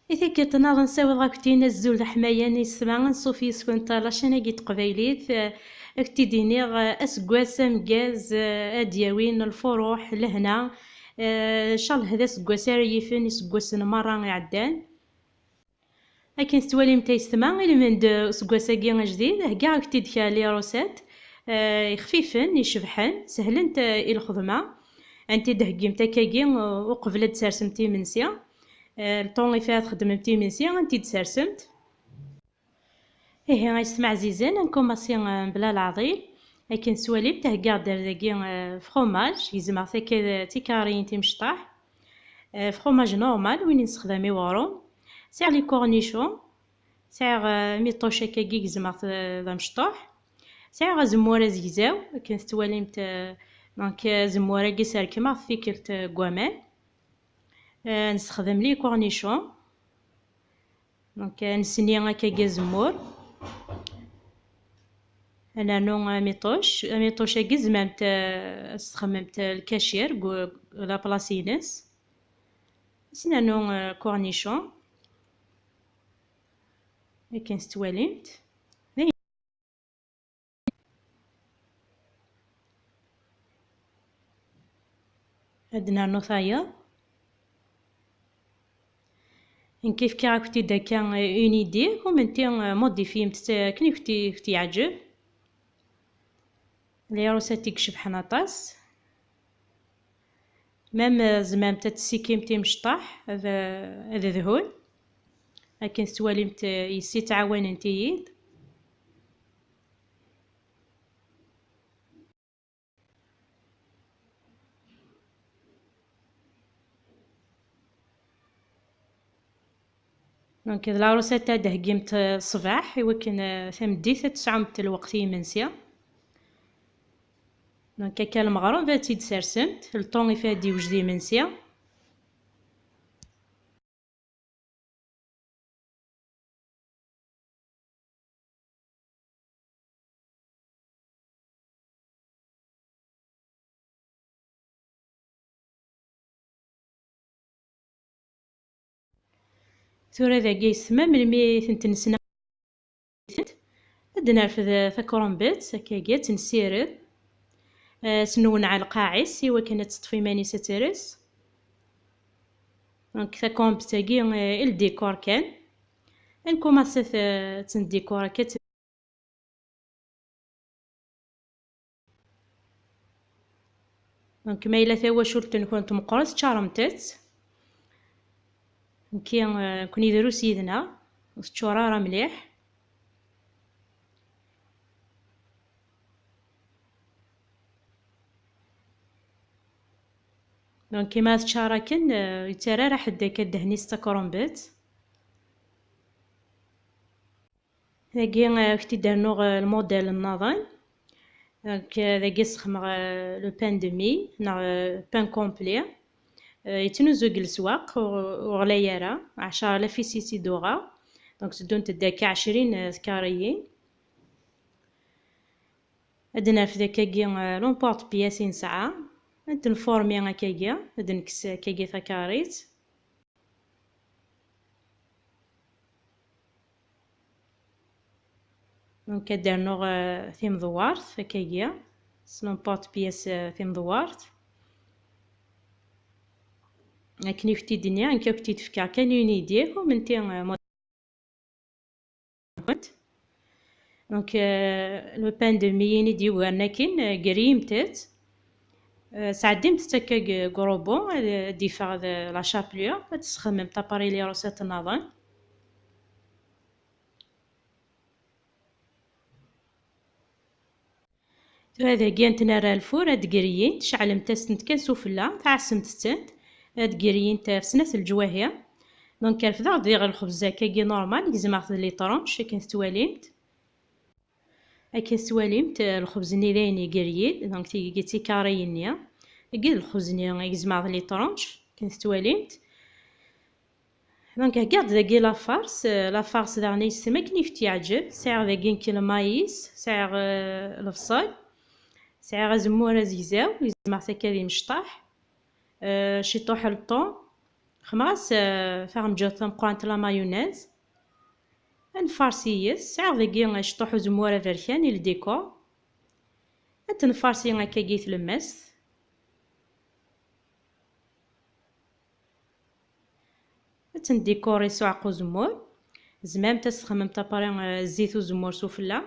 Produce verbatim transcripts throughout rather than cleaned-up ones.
I tikkelt nniḍen ssiwḍeɣ-ak-d azul d aḥmayan, yesma, anṣuf yis-kent la chaîne-agi n teqbaylit. Eh, ad ak-t-id-iniɣ, eh, aseggas ameggaz, eh, ad d-yawin lfuruḥ, lehna. Eh, ncallah d aseggas ara yifen iseggasen merra iɛeddan. Akken tettwalimt a yesma, ilmend useggas-agi ajdid, heggaɣ-ak-t-id kra n les recettes, eh, ixfifen, icebḥen, sehlent, eh, i lxedma. Ad tent-id-theggimt akkagi, eh, uqbel ad d-tersemt imensi. Eh, le temps i fat txeddmemt imensi, ad tent-id-tersemt. Ihi, a yesma ɛzizen, ad nkumaṣi, eh, mebla leɛḍil. Akken tettwalimt, heggaɣ-d ar dagi, eh, fromage, gezmeɣ-t akka d tikariyin timecṭaḥ. Eh, fromage normal, win i nessexdam i weɣrum. Sɛiɣ les cornichons, sɛiɣ, eh, miṭuc akkagi gezmeɣ-t, eh, d amecṭuḥ. Sɛiɣ azemmur azegzaw, akken tettwalimt, eh, donc, eh, azemmur-agi srekmeɣ-t tikkelt, eh, deg waman. Eh, nessexdem les cornichons. Donc, eh, nesni akkagi azemmur. Ad nernu amiṭuc. Amiṭuc-agi tzemremt, eh, ad s-txedmemt lkacir deg, deg la place-ines. Ad s-nernu, eh, cornichon. Akken tettwalimt. Ad nernu tayeḍ. Nekk fkiɣ-ak-t-id akka, eh, une idée, kunemti, eh, modifyemt-tt akken i kent-, i kent-yeɛǧeb. Les recettes i icebḥen aṭas. Même, eh, tzemremt ad tessikimt imecṭaḥ, ad, ad dehhun. Akken tettwalimt, eh, yes-i ttɛawanent-iyi-d. Donc, d la recette ad d-theggimt, eh, ṣṣbeḥ, i wakken, eh, tameddit ad tesɛumt lweqt i yimensi. Donc, akka lmeɣreb ad tt-id-sersemt, le temps i fat ad d-yewjed yimensi. Tura dagi yesma, melmi i tent-nesna, ad nerfed takrumbet, akkagi ad tt-nessired, eh, s nwenɛa lqaɛi-s, i wakken ad teṭṭef iman-is ad tres. Donc, takrumbet-agi, eh, i le décor kan. Ad nkumaṣi ad t-, ad tt-ndikor akka. Donc, ma yella tawacult-nkent meqqret, ččaremt-tt. Nekki, eh, nekkni drus yid-neɣ, ur teččur ara mliḥ. Donc, ma teččar akken, eh, yettarra ara ḥedd akka ddehn-is takrumbet. Dagi, eh, ak-t-id-rnuɣ, eh, lmudel nniḍen. Donc, eh, dagi sxedmeɣ, eh, le pain de mie, neɣ, eh, pain complet. Eh, yettnuzu deg leswaq, ur, ur ɣlay ara, ɛecra alaf i s-itt-id-uɣeɣ. Donc, teddunt-d akka ɛecrin, eh, tkariyin. Ad d-nerfed akkagi, eh, l'emporte-pièce i nesɛa. Ad d-nfurmi akkagi, ad d-nekkes akkagi takarit. Donc, ad d-rnuɣ, eh, timdewwart, akkagi, s l'emporte-pièce, eh, timdewwart. Akken i kent-id-nniɣ, nekk ad kent-id-fkeɣ kan une idée, kunemti, eh, Donc, euh, le pain de mie i d-yugaren akin, euh, griyyemt-t. Euh, sɛeddimt-t akka deg, deg urubbu, ad, ad d-iffeɣ d la chapelure, ad tesxedmemt après les recettes nniḍen. Tura dagi ad tent-nerr ar lfur, ad d-griyin, tceɛlemt-asent kan sufella, tɛassemt-tent, ad d-griyint ɣef snat leǧwahi. Donc, refdeɣ-d diɣ lxebz akkagi normal, gezmeɣ-t d les tranches, akken tettwalimt. Akken tettwalimt, lxebz-nni d ayen igryin, donc tigi d tikariyin-nni. Dagi d lxebz-nni i gezmeɣ d les tranches, akken tettwalimt. Donc, heggaɣ-d dagi la farce. Euh, la farce daɣen yestem akken i kent-yeɛǧeb. Sɛiɣ dagi nekk lmayis, sɛiɣ, euh, lebṣel, sɛiɣ azemmur azegzaw, gezmeɣ-t akka d imecṭaḥ. Euh, ciṭuḥ le thon, Xedmeɣ-as, eh, taɣenǧawt tameqqrant la mayonnaise. Ad nfarsi yes. Sɛiɣ dagi cṭuḥ uzemmur aberkan i le décor. Ad t-nfarsi akkagi i tlemmast. Ad tt-ndikuri s uɛeqq uzemmur. Tzemremt ad txedmemt après, eh, zzit uzemmur sufella.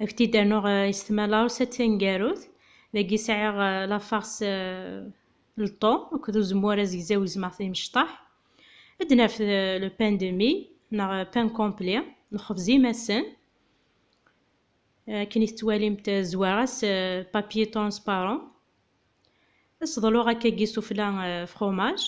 Ad k-t-id-rnuɣ, eh, yessetma la recette taneggarut. Dagi sɛiɣ, eh, la farce, eh, le thon akked uzemmur azegzaw gezmeɣ-t imecṭaḥ. Ad d-naf, eh, le pain de mie neɣ pain complet, lxebz imassen. Eh, akken i tettwalimt, eh, zwareɣ-as, eh, papier transparent. Ad s-ḍluɣ akkagi sufella, eh, fromage.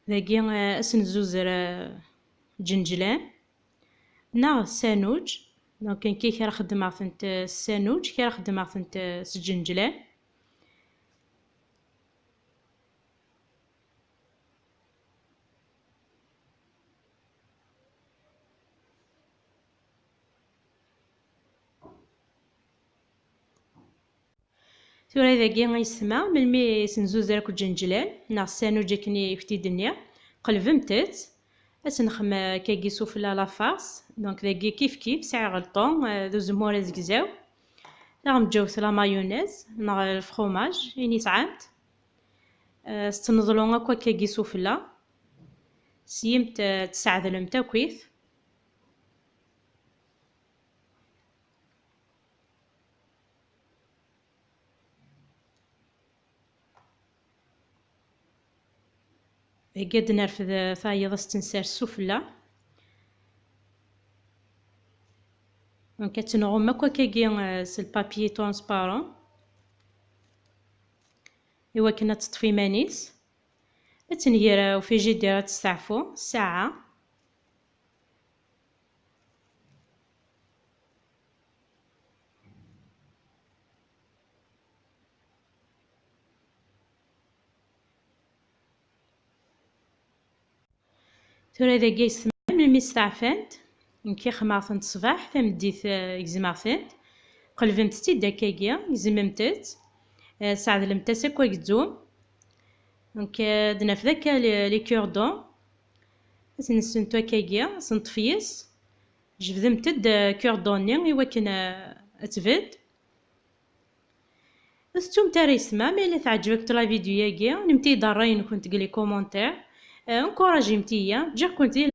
Dagi, eh, ad s-nzuzer, eh, ǧenǧlan neɣ sanuǧ. Donc, nekki kra xeddmeɣ-tent, eh, s sanuǧ, kra xeddmeɣ-tent, eh, s ǧenǧlan. Tura dagi ay yessetma, melmi i s-nzuzer akk ǧenǧlan neɣ sanuǧ akken i k-t-id-nniɣ, qelbemt-tt, ad s-nexdem akkagi sufella la farce. Donc dagi kif kif, sɛiɣ le thon, eh, d uzemmur azegzaw, taɣenǧawt la mayonnaise neɣ le fromage, ayen i tesɛamt. Eh, s-tt-neḍlu akk akkagi sufella. Syimt, eh, tesɛedlemt akkit. Dagi ad d-nerfed tayeḍ, ad s-tt-nsers sufella. Donc ad tt-nɣum akk akkagi, eh, s le papier transparent i wakken ad teṭṭef iman-is. Ad tt-nger, eh, au frigidaire ad testeɛfu ssaɛa. Tura dagi yessetma, melmi steɛfant, nekki xedmeɣ-tent ṣṣbeḥ, tameddit, eh, gezmeɣ-tent. Qelbemt-tt-id akkagi, gezmemt-tt, eh, sɛedlemt-as akk agezzum. Donc, eh, ad naf d akka les, les cure-dents. Ad ten-nessentu akkagi, senṭef yes. Jebdemt-d, eh, cure-dent-nni i wakken, eh, ad tbedd. Ur tettumt ara yessetma, ma yella teɛǧeb-akent la vidéo-agi, inimt-iyi-d ṛṛay-nkent deg les commentaires. Eh, encouragez-iyi, ǧǧiɣ-kent di